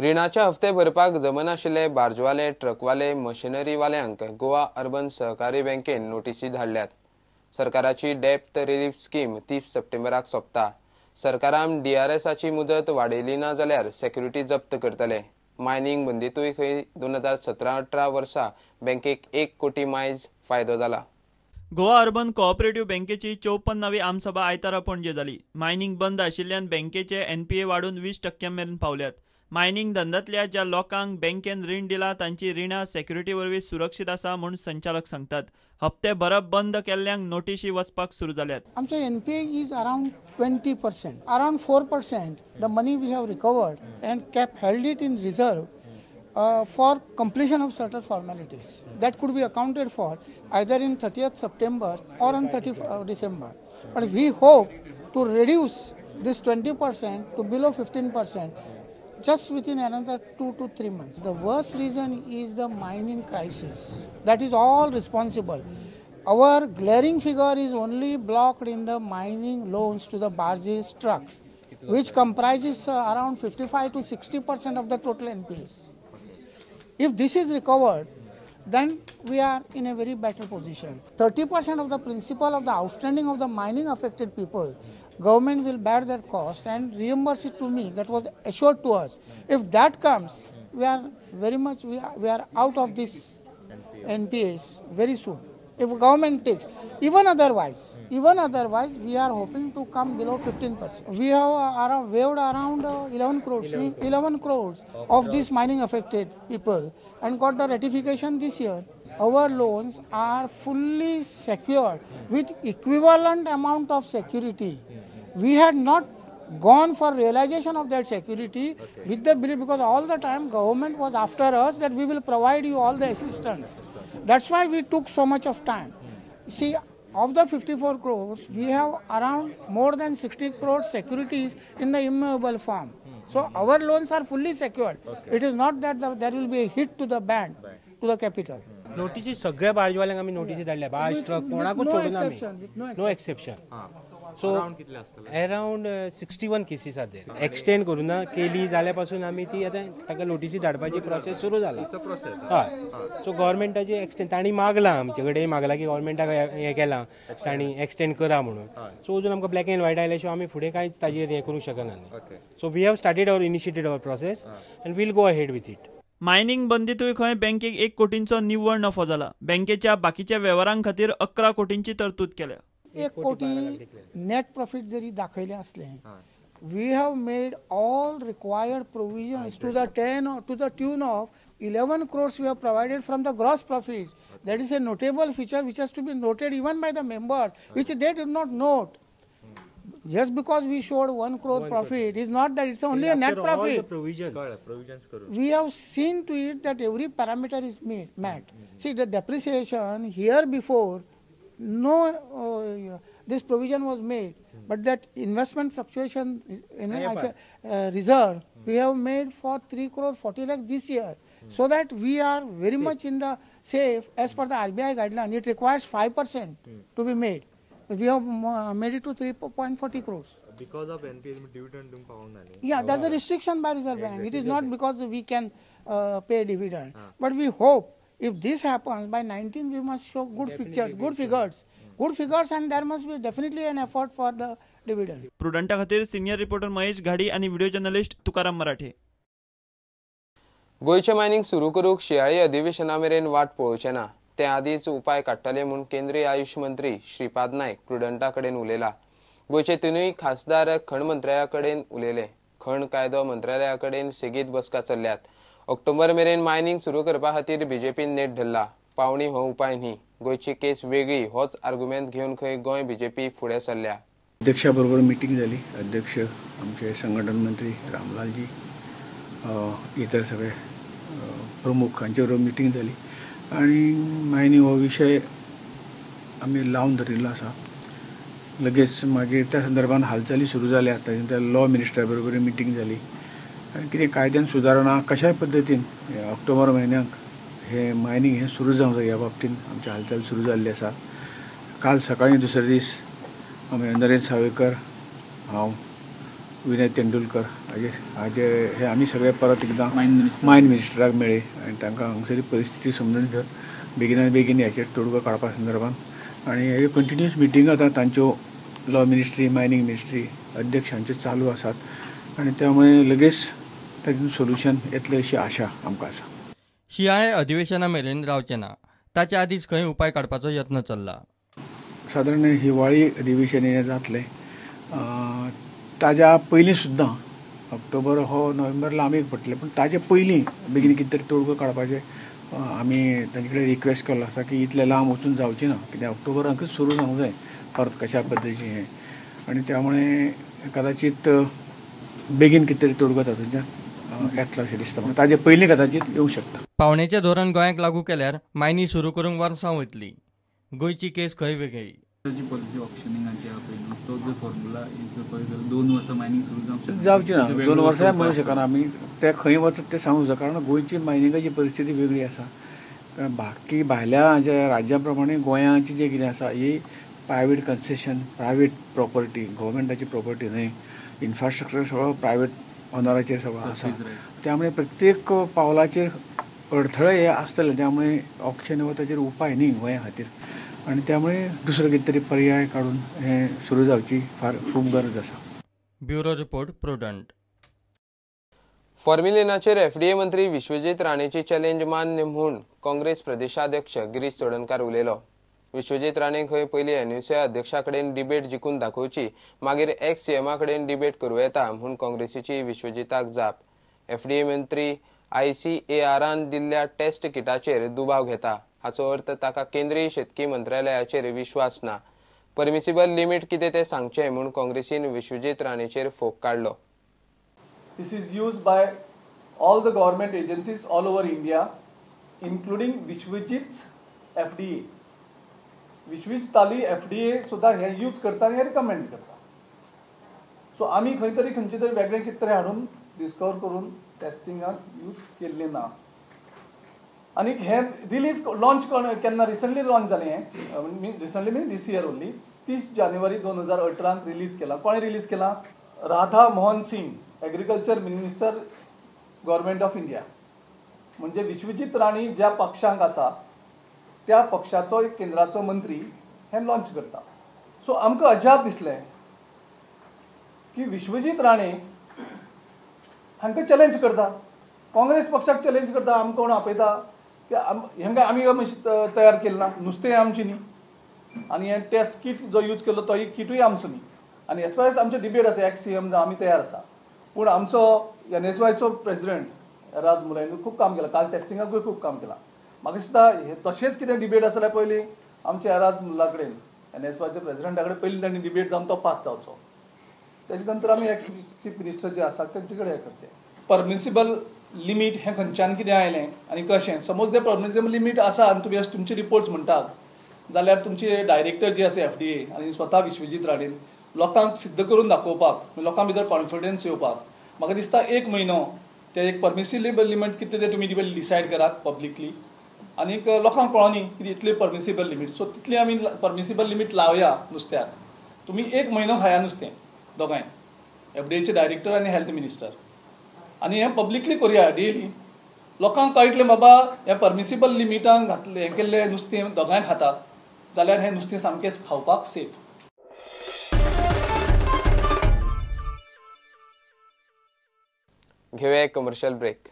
रिणाचे हफ्ते भरपाक जमनाशिल्ले बार्जवाले, ट्रकवाले, मशिनरीवाल्यांक गोवा अर्बन सहकारी बँकेन नोटीसी धाडल्यात. सरकाराची डेप्थ रिलीफ स्कीम 30 सप्टेंबराक सोंपता. सरकारान डीआरएसाची मुदत वाडयली ना जाल्यार सेक्युरिटी जप्त करतले. मायनिंग बंदीतूय खंय 2017-18 वर्सा बँकेक 1 कोटी मायज फायदो जाला. गोवा अर्बन कोऑपरेटिव्ह बँकेची 54वी आमसभा आयतारा पणजे जाली. मायनिंग बंद आशिल्ल्यान बँकेचे एनपीए वाडून 20% मेरेन पावल्यात. मायनिंग धंद्यांतल्या ज्या लोकांक बँकेन रीण दिला तांची रिणां सेक्युरिटी वरवीं सुरक्षीत आसा म्हूण संचालक सांगतात. हप्ते भरप बंद केल्ल्यांक नोटिशी वचपाक सुरू जाल्यात. आमचो NPA is around 20%, around 4% the money we have recovered and kept held it in reserve for completion of certain formalities that could be accounted for either in 30th September or on 30th December. But we hope to reduce this 20% to below 15% just within another 2 to 3 months. The worst reason is the mining crisis. That is all responsible. Our glaring figure is only blocked in the mining loans to the barges, trucks, which comprises around 55 to 60% of the total NPAs. If this is recovered, then we are in a very better position. 30% of the principal of the outstanding of the mining affected people, government will bear that cost and reimburse it to me. That was assured to us. If that comes, we are very much, we are out of this NPAs very soon. If government takes, even otherwise, we are hoping to come below 15%. We have waived around 11 crores, 11 crores of these mining affected people and got the ratification this year. Our loans are fully secured with equivalent amount of security. We had not gone for realization of that security with the belief, because all the time government was after us that we will provide you all the assistance. That's why we took so much of time. See, of the 54 crores, we have around more than 60 crores securities in the immovable form. So our loans are fully secured. It is not that there will be a hit to the bank, to the capital. नोटीसी सगळ्या बार्जवाल्यांक आमी नोटीसी धाडल्या. Barge, truck कोणाकूच सोडूना आमी. No exception. So around 61 cases are there. Extend करूं ना केली जाल्या पासून आमी ती आतां ताका नोटीसी धाडपाची प्रोसेस सुरू जाला. हय, सो गव्हर्मेंटाची एक्सटेंड तांणी मागलां, आमचे कडेन मागलां की गव्हर्मेंटाक हें केलां तांणी एक्सटेंड करा म्हणून. सो अजून आमकां ब्लॅक एंड व्हायट आयल्या शिवाय आमी फुडें कांयच ताजेर हें करूंक शकना. So we have started our initiated our process and we'll go ahead with it. Mining बंदीतूय खंय बँकेक 1 कोटींचो निव्वळ नफो जाला. बँकेच्या बाकीच्या वेव्हारां खातीर 11 कोटींची तरतूद केल्या. 1 कोटी नेट प्रॉफिट जरी दाखयलें आसलें, we have made all required provisions to the tune of 11 crores we have provided from the gross profits. That is a notable feature which has to be noted even by the members, which they did not note. Just because we showed 1 crore profit is not that it's only a net profit. We have seen to it that every parameter is met. See, the depreciation here before, no, this provision was made, but that investment fluctuation in reserve we have made for 3 crore 40 lakh this year, so that we are very much in the safe as per the RBI guideline. It requires 5% to be made. We have made it to 3.40 crores. Because of NPA dividend, yeah, that's a restriction by Reserve Bank. It is not because we can pay dividend, but we hope if this happens by 19, we must show good pictures, good figures, good figures, and there must be definitely an effort for the dividend. प्रुडंटा खातीर senior reporter Mahesh Ghadi आणि video journalist Tukaram मराठे. गोंयचें mining सुरू करूंक शिंयाळी अधिवेशना मेरेन वाट पळोवचें ना, ते आदींच उपाय काडटले म्हूण केंद्रीय आयुष मंत्री श्रीपाद नायक प्रुडंटा कडेन उलयला. गोंयचे तिनूय खासदार खण मंत्र्या कडेन उलयले. खण कायदो मंत्रालया कडेन सेगीत बसका चल्ल्यात. ऑक्टोबर मेरेन मायनिंग सुरू करपा खातीर बीजेपीन नेट धरला. पावणी हो उपाय न्ही, गोंयची केस वेगळी होच आर्ग्युमेंट घेवन खंय गोंय बीजेपी फुडें सरल्या. अध्यक्षा बरोबर मिटींग जाली. अध्यक्ष आमचे संघटन मंत्री रामलालजी, इतर सगळे प्रमुख हांचे बरोबर मिटींग जाली आनी मायनिंग हो विशय आमी लावन धरिल्लो आसा. लगेच मागीर त्या संदर्भान हालचाली सुरू जाल्या. ताजे लॉ मिनिस्टरा बरोबर मिटींग जाली आनी कितें कायद्यान सुदारणा कशाय पद्दतीन ऑक्टोबर म्हयन्याक हे मायनिंग हें सुरू जावंक जाय ह्या बाबतीन आमची हालचाल सुरू जाल्ली आसा. काल सकाळीं दुसरे दीस आमी नरेंद्र सावयकर, हांव, विनय तेंडुलकर हाजे हे आमी सगळे परत एकदां मायन मिनिस्टराक मेळ्ळे आनी तांकां हांगसरली परिस्थिती समजून घेवन बेगिनात बेगीन ह्याचेर तोडगो काडपा संदर्भात आनी हे कंटिन्युअस मिटींग आतां तांच्यो लॉ मिनिस्ट्री, मायनींग मिनिस्ट्री अध्यक्ष हांच्यो चालू आसात आनी त्यामुळे लगेच तातूंत सोल्युशन येतलें अशी आशा आमकां आसा. शिंयाळे अधिवेशना मेरेन रावचें ना, ताच्या आदींच खंय उपाय काडपाचो यत्न चल्ला. सादारण हिवाळी अधिवेशन हें जातलें, ताज्या पयलीं सुद्दां ऑक्टोबर हो नोव्हेंबरला आमी पडटलें, पूण ताजे पयलीं बेगीन कितें तरी तोडगो काडपाचें आमी तांचे कडेन रिक्वेस्ट केल्लो आसा की इतलें लांब वचून जावचें ना, कित्याक ऑक्टोबराकूच सुरू जावंक जाय परत कशा पद्दतीचें हें, आनी त्यामुळे कदाचीत बेगीन कितें तरी तोडगो तातूंतल्यान येतलो अशें दिसता म्हाका, ताजे पयलीं कदाचीत येवंक शकता. पावणेचें धोरण गोंयांक लागू केल्यार मायनी सुरू करूंक वर्सां वतलीं. गोंयची केस खंय वेगळी. पॉलिसी ऑक्शनिंगाची आहा पळय न्हू, तो जो फॉर्मुला is पळय जाल्यार 2 वर्सां मायनींग सुरू जावंक शकता. जावची ना, 2 वर्सां म्हणूंक शकना आमी, ते खंय वचत तें सांगूंक शकना, कारण गोंयची मायनिंगाची परिस्थिती वेगळी आसा. कारण बाकी भायल्या ज्या राज्यां प्रमाणे गोंयाची जें कितें आसा ही प्रायवेट कन्सेशन, प्रायवेट प्रॉपर्टी, गव्हर्मेंटाची प्रॉपर्टी न्हय, इन्फ्रास्ट्रक्चर सगळो प्रायवेट ऑनराचेर सगळो आसा. त्यामुळे प्रत्येक पावलाचेर अडथळे हे आसतले, त्यामुळे ऑक्शन हो ताचेर उपाय न्ही गोंया खातीर आनी त्यामुळे दुसरो कितें तरी पर्याय काडून हें सुरू जावची फार खूब गरज आसा. Bureau report, Prudent. फॉर्म्युलिनाचेर FDA मंत्री विश्वजीत राणेची चॅलेंज मान्य म्हूण काँग्रेस प्रदेशाध्यक्ष गिरीश चोडणकार उलयलो. विश्वजीत राणे खंय पयलीं एनयूसीआय अध्यक्षा कडेन डिबेट जिखून दाखोवची, मागीर एक्स सीएमा कडेन डिबेट करूं येता म्हूण काँग्रेसीची विश्वजीताक जाप. एफडीए मंत्री आयसीएआरान दिल्ल्या टेस्ट किटाचेर दुबाव घेता, हाचो अर्थ ताका केंद्रीय शेतकी मंत्रालयाचेर विश्वास ना. परमिसिबल लिमिट कितें तें सांगचें म्हूण काँग्रेसीन विश्वजीत राणेचेर फोग काडलो. This is used by all the government agencies all over India, including Vishwajit's FDA. Vishwajit ताली FDA सुद्दां हे यूज करता आनी हे रिकमेंड करता. सो आमी खंय तरी खंयचे तरी वेगळें कितें तरी हाडून डिस्कवर करून टेस्टिंगाक यूज केल्लें ना. आनी हें रिलीज लॉन्च केन्ना रिसंटली लॉन्च जालें हें, recently mean this year only, 30 जानेवारी 2018 रिलीज केला. कोणें रिलीज केला? Radha Mohan Singh, agriculture minister, government of India. म्हणजे विश्वजीत राणे ज्या पक्षांक आसा त्या पक्षाचो एक केंद्राचो मंत्री हें लॉन्च करता. सो आमकां अजाप दिसलें की विश्वजीत राणे हांकां चॅलेंज करता, काँग्रेस पक्षाक चॅलेंज करता, आमकां कोण आपयता की हांकां आमी तयार केलें ना, नुस्तें आमचें न्ही आनी हें टेस्ट किट जो यूज केलो तोय किटूय आमचो न्ही. आनी एज फार एज आमचे डिबेट आसा एक्स सी एम जावं आमी तयार आसा, पूण आमचो एनएसवायचो प्रेसिडेंट राज मुलायन खूब काम केलां, काल टेस्टिंगाकूय खूब काम केलां. म्हाका दिसता हे तशेंच कितें डिबेट आसा जाल्यार पयलीं आमच्या एराज मुल्ला कडेन एनएसवायच्या प्रेसिडेंटा कडेन पयलीं तांणी डिबेट जावन तो पास जावचो, तेच्या नंतर आमी एक्स चीफ मिनिस्टर जे आसात तेंचे कडेन हें करचें. परमिसिबल लिमीट हें खंयच्यान कितें आयलें आनी कशें, समज तें परमिसिबल लिमीट आसा आनी तुमी अशें तुमचे रिपोर्ट्स म्हणटात जाल्यार तुमचे डायरेक्टर जे आसा एफडीए आनी स्वता विश्वजीत राणेन लोकांक सिद्ध करून दाखोवपाक, लोकां भितर कॉन्फिडन्स येवपाक म्हाका दिसता 1 म्हयनो ते एक परमिसिबल लिमीट कितें तें तुमी डिसायड करात पब्लिकली आनीक लोकांक कळोनी की इतली परमिसिबल लिमीट, सो तितली आमी परमिसिबल लिमीट लावया नुस्त्याक. तुमी 1 म्हयनो खाया नुस्तें दोगांय, एफडीएचे डायरेक्टर आनी हेल्थ मिनिस्टर, आनी हें पब्लिकली करुया डेली, लोकांक कळटलें बाबा ह्या परमिसिबल लिमिटांक घातलें हें केल्लें नुस्तें दोगांय खातात जाल्यार हें नुस्तें सामकेंच खावपाक सेफ. घेवया एक कमर्शियल ब्रेक.